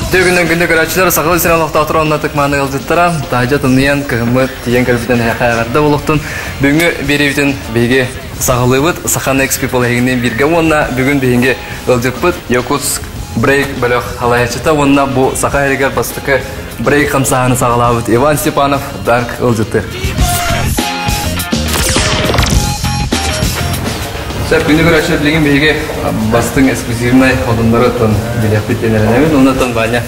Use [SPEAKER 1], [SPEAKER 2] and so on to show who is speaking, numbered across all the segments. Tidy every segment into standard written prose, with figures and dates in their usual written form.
[SPEAKER 1] Үтүө күнүнэн күндү көрөөччүлэр, Сахалыы сирин олохтоохторо уонна ытык-мааны ыалдьыттара, таһырдьа тымныйан кыһыммыт тиийэн кэлбитин эһиэхэ эҕэрдэ буолуохтун. Бүгүҥҥү биэриибитин биһиги саҕалыыбыт Саха Next People эһигинниин бииргэ уонна бүгүн биһиги ыалдьыппыт Якутск брейк бөлөх салайааччыта уонна бу Саха сиригэр бастакы брейк хамсааһыны саҕалаабыт Иван Степанов Дарк ыалдьыттыыр. Сөп, күндү көрөөччүлэр, билигин биһиги бастыҥ эксклюзивнай одуннары оттон билиэхпит диэн эрэнэбин. Онон оттон Ваня,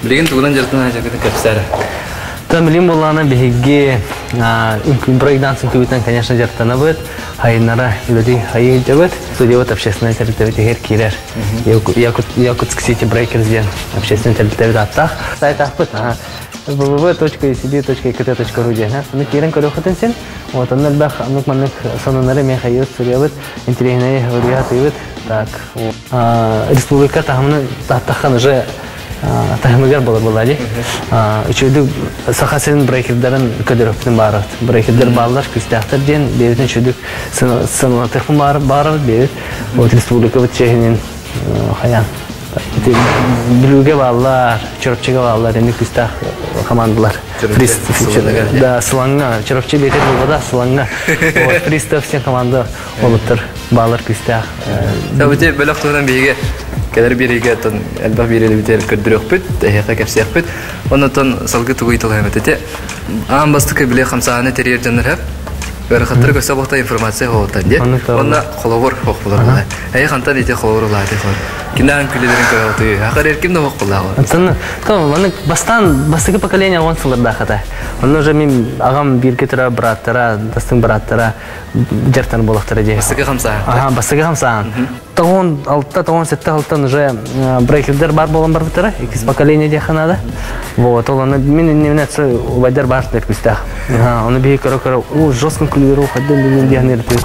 [SPEAKER 1] билигин тугунан дьарыктана сылдьаргытын кэпсээ эрэ.
[SPEAKER 2] Та билим буоллаҕына биһиги брейкданс үҥкүүтүнэн, конечно, дьарыктанабыт. Хайыннара үлэлии хайыы илдьэбит. Студиябыт общественнай тэрилтэбит иһэр киирэр. Якутск Сити Брейкерс диэн общественнай тэрилтэбит ааттаах. Сайтаахпыт www.ecb.kt.ru диэн. Ону киирэн көрүөххүтүн син. Вот, онно элбэх оннук-маннык сонуннары эмиэ хайыыбыт, суруйабыт, интэриэһинэйи уруйа сатыыбыт. Так, республика таһымын таһтаххан уже таһымыгар буолар буолла дии. Үчүгэйдик Саха сирин брейкердарын көдөрөппүтүн баарабыт. Брейкердер бааллар, күүстээхтэр диэн бэйэбитин үчүгэйдик сыаналатыахпын баарабыт бэйэбит. Вот республикабыт чиэһинин хайаан Бүлүүгэ бааллар, Чурапчыга бааллар, эми күүстээх командалар. Да, Сылаҥҥа, Чурапчы бэйэтэ буолбата, Сылаҥҥа. Пристав всем команда олуттар баалар күүстээх.
[SPEAKER 1] Бити бөлөх туһунан биһиги кэлэр биэриигэ оттон элбэх биэриилэбитигэр көрдөрүөхпүт, эһиэхэ кэпсиэхпит. Оннотон салгыы тугу ыйыталаһым этэ. Аан бастакы били хамсааһыны тэрийэр дьоннор хөп. Ыарахаттары көрсө буолта информация хоҕуттан диэ. Онно холобур хохпулар була. Эйи хантан ити холобур улааты хор. Кинаан күлэлэрин көрөҕүтүй. Хахар эрким да хохпулааҕы.
[SPEAKER 2] Оттон то маны бастаан бастакы поколение он сылырдаахата. Онно уже мин аҕам бииргэ турар бырааттара, тастыҥ бырааттара дьартан буолахтара дии.
[SPEAKER 1] Бастакы хамсааһын.
[SPEAKER 2] Аха, бастакы хамсааһын. 96, 97 алтан уже брейкердер бар болан барбыттара. Иккис поколение диэххэ наада. Вот, ол аны мин иннибинэ убайдар бар күстээх. Оны биһи көрө-көрө, о, жестко күлүөрү хайдан диэн диэн эрдэ.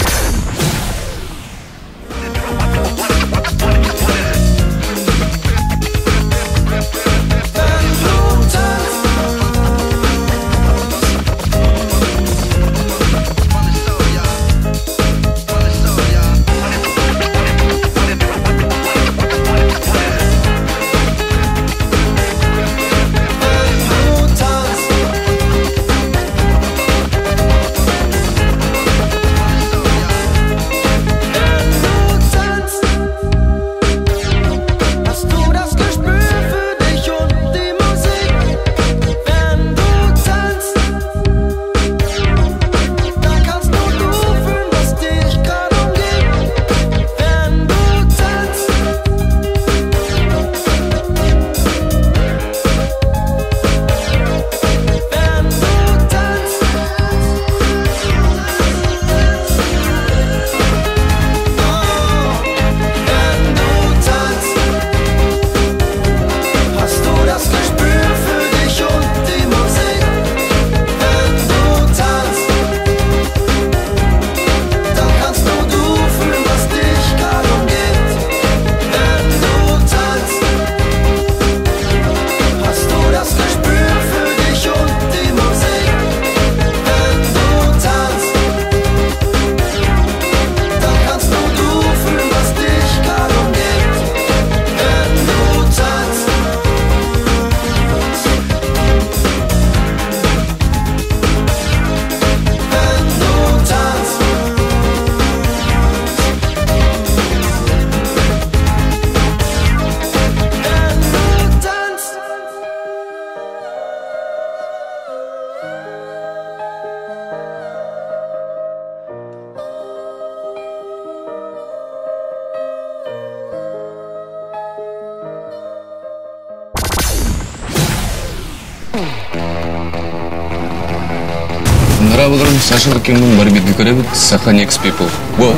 [SPEAKER 3] Нравыларым Саша Лукинның бары бирге көрөбүт Саха Next People. Wow.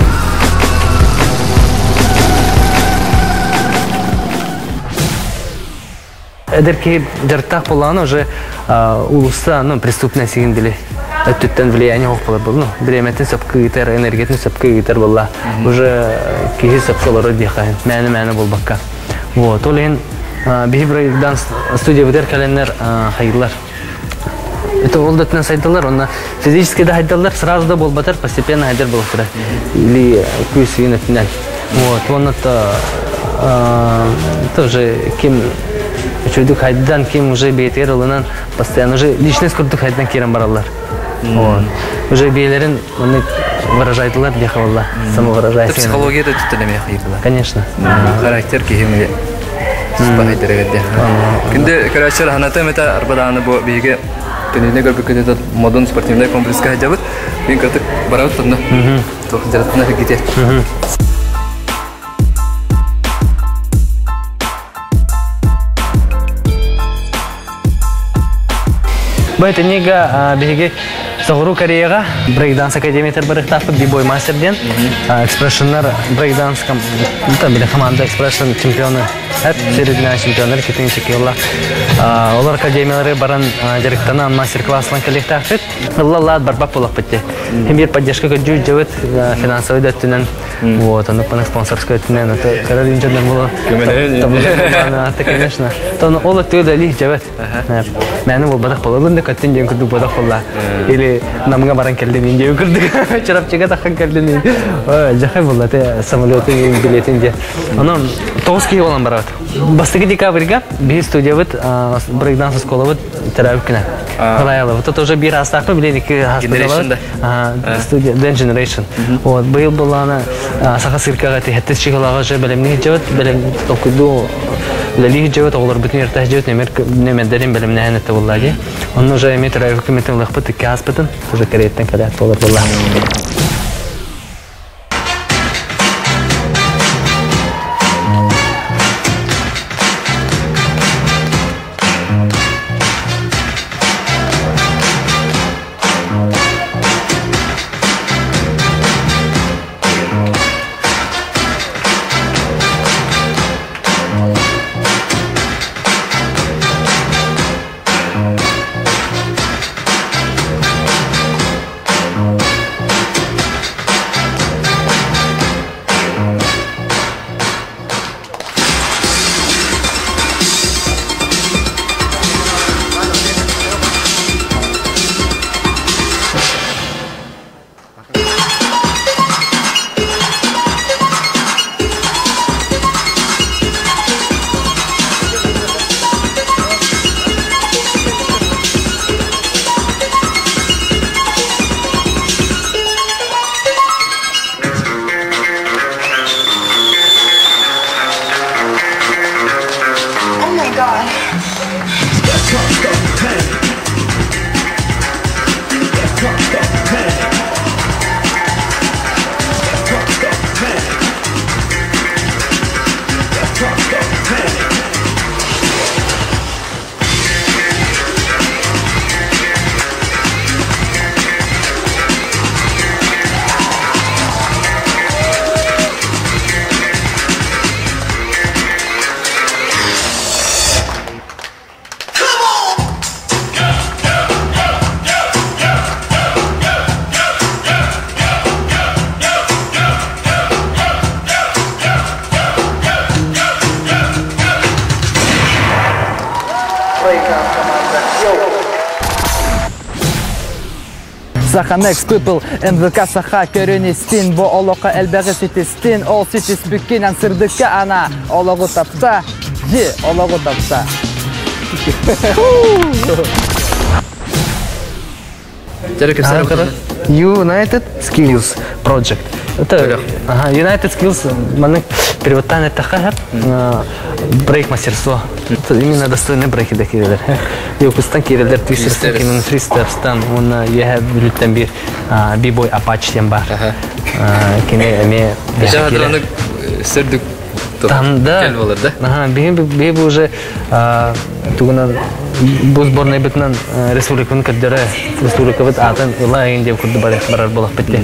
[SPEAKER 2] Эдэр киһи дьарыктаах буоллаҕына уже улуста ну преступность сигин били өттүттэн влияние суох буолар буолла ну бириэмэтин сөпкө ыытар энергиятын сөпкө ыытар буолла уже киһи сөпкө олорор диэххэ мээнэ-мээнэ буолбакка вот ол иһин биһи брейкданс студиябытыгар кэлэннэр хайыылар это ол да өттүнэн сайдаллар онно физически да хайдаллар сразу да буолбатар постепенно хайдар буолуохтара или күүс өттүнэн вот уонна тоже ким Үчүгдүк хайдан ким уже бэйэтигэр ылынан постоянно уже личность курдук хайдан киирэн бараллар. Уже бэйэлэрин оннук выражайдылар диэхэ буолла. Самовыражайся.
[SPEAKER 1] Психология да түттэн эмиэ хайдылар.
[SPEAKER 2] Конечно.
[SPEAKER 1] Характер киһи мили туспа хайдырыгар Күндү көрөөччүлэр ханата эмэтэ арбадааны бу биһиги түнүнэ көрбүккүтүн модун спортивнай комплекска сылдьабыт. Мин кыртык барабыт тонно. Туох дьарыктана ките.
[SPEAKER 2] Бу этинига биһиги Соҕуруу Кореяҕа брейкданс академиятыгар барыахтаахпыт бибой мастер диэн экспрессионнар брейкданс били команда экспрессион чемпионы эт середина чемпионнар китин чекилла олар академиялары баран дьарыктанан мастер-класслан кэлиэхтээхпит ылла барбат буолахпыт те хим поддержка көрдүү дьабыт финансовый да өттүнэн Вот, ону пана спонсорской өттүнэн, это көрөр инженер була. Это, конечно. То ол өттүгө да лих жабет. Мәні ол бадақ болалын да көттен ден күрдік бадақ болла. Или намга баран келден ден күрдік. Чарапчыга таққан келден. Жахай болла, те самолеты билетин де. Онон тоғыз киһи болан барабыт. Бастакы декабрьга биһи студиябыт брейкданс школабыт төрөөбүт күнэ. Ылайалы. Вот это уже бир астаахпы билен икки
[SPEAKER 1] Generation
[SPEAKER 2] да. Студия Den Generation. Вот быйыл буллаана саха циркаҕа тиһэттис чыгылаҕа же бэлэмни жабыт, бэлэм толкуйду үлэлии жабыт, оҕолор бүтүн эртэх жабыт немер немердерин бэлэмнэһэн этте булла ди. Онно уже эми төрөөбүт күммүтүн ылыахпыт икки ааспытын уже Кореяттан кэлээт буолар булла.
[SPEAKER 4] Oh my god.
[SPEAKER 5] Саханекс People НВК Саха көрөн истин бу олоххо элбэҕи ситистин ол ситиспиккинэн сырдыкка ана олоҕу тапта же олоҕу тапта
[SPEAKER 2] United Skills Project. Это ага, United Skills маннык переводтан эттэххэ брейк мастерство. Это именно достойный брейки да киирэлэр. Йокустан киирэлэр твистерстан кинен фристепстан уонна еһэ бүлүттэн бир бибой Apache диэн бар. Кини эмиэ
[SPEAKER 1] сөрдүк
[SPEAKER 2] Там да.
[SPEAKER 1] Кел болар да.
[SPEAKER 2] Ага, биһи бу уже тугунан бу сборной бытынан республиканы көрдөрө республикабыт атын ыла эгин деп курду барар болах битте.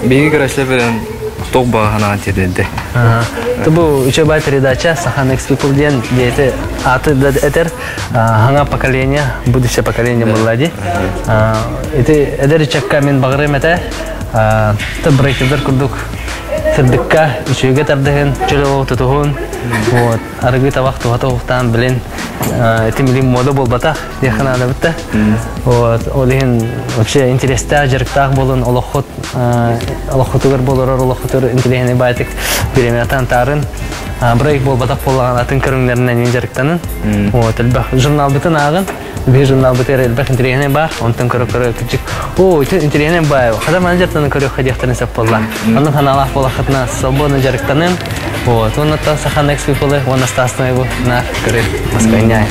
[SPEAKER 1] Биһиги көрөчлөр берен тоқ бағанаан тиэрдэнде.
[SPEAKER 2] Бу үчүгэй передача Саха Next People диэн диэти аты да этер хаҥа поколение, будущее поколение буолла дии. Ити эдэр ыччакка мин баҕарыам этэ та брейкердер курдук сырдыкка үчүгэйгэ тардыһын, чөл олоҕу тутуһун, вот арыгы табах туһата уһуктаан билин ити билин мода буолбатах диэххэ наада бытта. Вот ол иһин вообще интерестээх дьарыктаах буолун олоххут олоххутугар болорор олоххутугар интеллигентный баайтык бириэмэтэн таарын Брейк буолбатах буоллаҕына атын көрүҥнэринэн дьарыктанын. Вот элбэх журналбытын ааҕын. Биһи журналбытыгар элбэх интэриэһинэй баар. Онтон көрө-көрө кырдьык оо ити интэриэһинэй баай. Хата маны дьарыктанан көрүөххэ диэхтэрин сөп буолла. Онно санаалаах буоллаххытына свободно дьарыктанын. Вот уонна Саха Next People уонна Стас Ноеву на көрө Москваняй.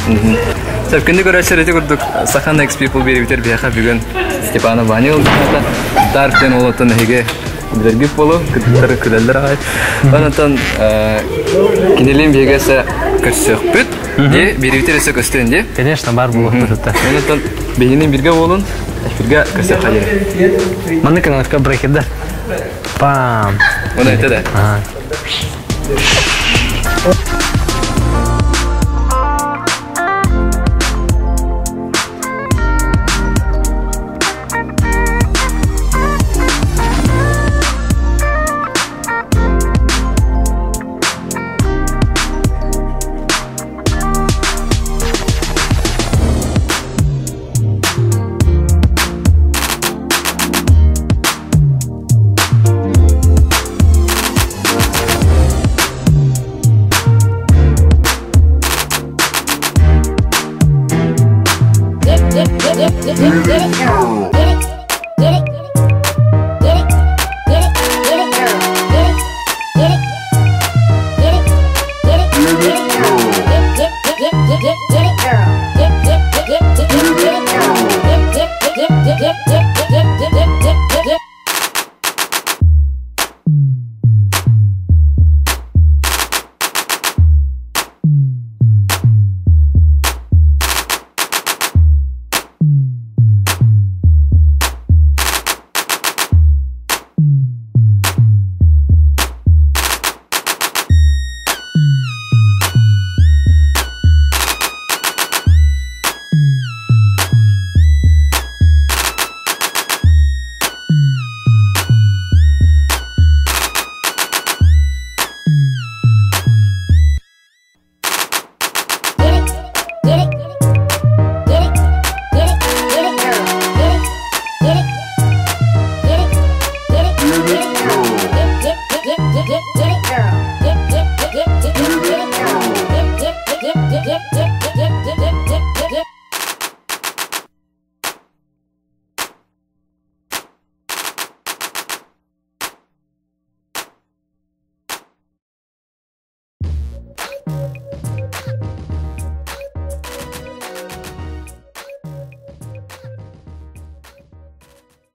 [SPEAKER 1] Сөп күндү көрөөччүлэр ити курдук Саха Next People биэрибитэр биһиэхэ бүгүн Степанов Ваня ылбыта. Дарк диэн уолаттан эһиги билэргит буолуо, кыргыттар күлэллэр аҕай. Онтон кинилиин биһиги өссө көрсүөхпүт. Ди биэрибитэр өссө көстүөн ди.
[SPEAKER 2] Конечно, бар буолуохпут это.
[SPEAKER 1] Онтон биһигини бирге буолун, эфирге көрсүөххэ диэри.
[SPEAKER 2] Маннык кынатка брекердер. Пам.
[SPEAKER 1] Оны это да.
[SPEAKER 4] Get it, get it, get it, get it, girl. Get it, get it, get it, get it, get it, girl. Get it, get it, get it, get it, get it, girl. Get, get, get, get, get, get it, girl. Get, get, get, get, get, get it, girl. Get, get, get, get, get, get, get, get, get, get, get, get. Get it, get it, get it, get it, get it, girl. Get it, get it, get it, get it, get it, girl. Get, get, get, get, get, get it, girl. Get, get, get, get, get, get it, girl. Get, get, get, get, get, get, get, get, get, get, get, get.